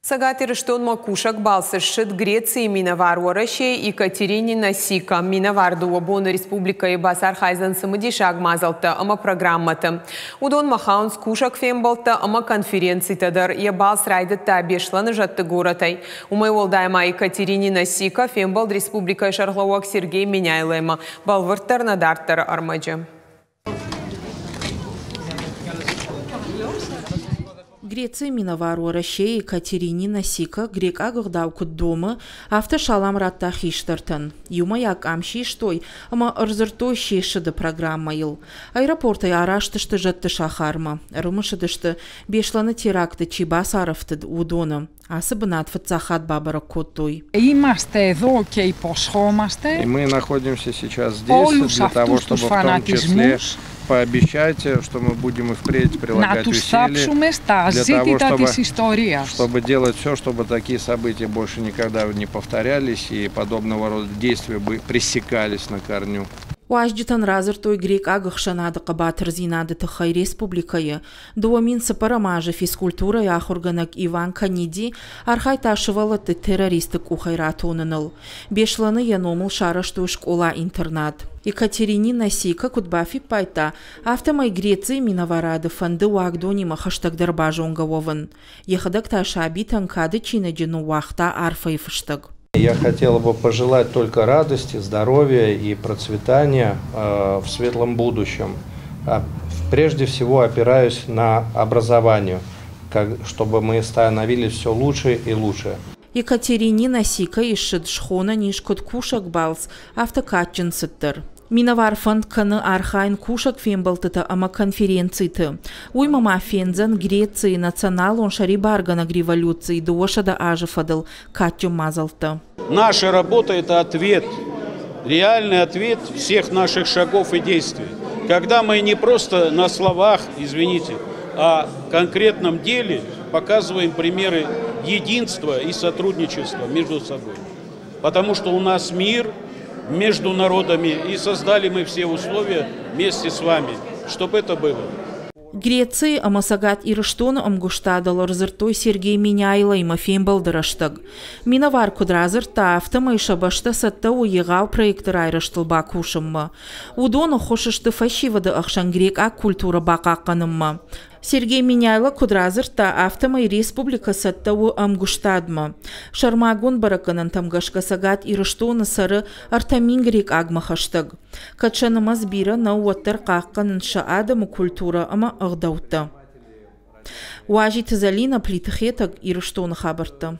Цӕгат Ирыстонмӕ кусӕг балцы ссыд Грецийы минӕвар Уӕрӕсейы Екатерини Насика. Минӕвар 2 боны республикӕйы бацархайдзӕн цымыдисаг мадзӕлттӕ ӕмӕ программӕты. Уыдонмӕ хауынц кусӕг фембӕлдтӕ ӕмӕ конференцитӕ дӕр. Йӕ балц райдыдта Беслӕны зӕдты горӕтӕй. Уымӕй уӕлдай ма Екатерини Насика фембӕлд республикӕйы сӕргълӕууӕг Сергей Меняйлоимӕ. Бӕлвырддӕр нӕ дарддӕры ӕрмӕджы. Грецийы минӕвар Уӕрӕсейы Екатерини Насика грекъаг ӕгъдау куыд домы, афтӕ салам радта хистӕртӕн. Иумӕйаг къам систой ӕмӕ ӕрдзырдтой се ссыды программӕйыл. Аэропортӕй араст сты зӕдты сахармӕ. Ӕрымысыдысты, Беслӕны теракты чи бацарӕфтыд, уыдоны. Ацы бынат фыццаг хатт бабӕрӕг кодтой. Είμαστε εδώ και υποσχόμαστε И мы находимся сейчас здесь όλους для того, αυτούς τους чтобы в том числе φανατισμούς пообещать, что мы будем и впредь να прилагать τους усилия θάψουμε στα для того, αζήτητα чтобы, της ιστορίας. чтобы делать все, чтобы такие события больше никогда не повторялись и подобного рода действия бы пресекались на корню. Уазджытӕн радзырдтой грекъаг ӕхсӕнады хъӕбатырдзинады тыххӕй республикӕйы. 2004 азы физкультурӕйы ахуыргӕнӕг Иван Каниди архайдта сывӕллӕтты террористты къухӕй ратоныныл. Беслӕны йӕ номыл сарӕзтой скъола-интернат. Екатерини Насика куыд бафиппайдта, афтӕмӕй Грецийы минӕварады фӕнды уагдонимӕ хӕстӕгдӕр базонгӕ уӕвын. Йӕхӕдӕг та сабитӕн кады чиныджы ныууагъта арфӕйы фыстӕг. Я хотела бы пожелать только радости, здоровья и процветания в светлом будущем. Прежде всего опираюсь на образование, чтобы мы становились все лучше и лучше. Екатерини Насикайы ссыд схонӕн ис куыд кусӕг балц, афтӕ кадджын цыд дӕр. Минӕвар фӕнд кӕны архайын кусӕг фембӕлдтыты ӕмӕ конференциты. Уыимӕ ма фендзӕн Грецийы националон сӕрибаргӕнӕг революцийы 200 азы фӕдыл кадджын мадзӕлттӕ. Наша работа – это ответ, реальный ответ всех наших шагов и действий. Когда мы не просто на словах, извините, а в конкретном деле показываем примеры единства и сотрудничества между собой. Потому что у нас мир между народами, и создали мы все условия вместе с вами, чтобы это было. Грецийы ӕмӕ Цӕгат Ирыстоны ӕмгуыстадыл ӕрдзырдтой Сергей Меняйлоимӕ фембӕлды рӕстӕг. Минӕвар куыд радзырдта, афтӕмӕй сӕ бӕстӕ цӕттӕ у егъау проекты райрӕзтыл бакусынмӕ. Уыдон ӕххуыс сты фӕсивӕды ӕхсӕн грекъаг культурӕ бахъахъхъӕнынмӕ. Сергей Меняйло куыд радзырдта, афтӕмӕй республикӕ цӕттӕ у ӕмгуыстадмӕ. Сӕрмагонд бӕрӕггӕнӕнтӕм гӕсгӕ Цӕгат Ирыстоны цӕры 3000 грекъагмӕ хӕстӕг. Кӕд сӕ нымӕц бирӕ нӕу, уӕддӕр хъахъхъӕнынц сӕ адӕмы культурӕ ӕмӕ ӕгъдӕуттӕ. Уазиты Залина, Плиты Хетӕг, Ирыстоны хабӕрттӕ.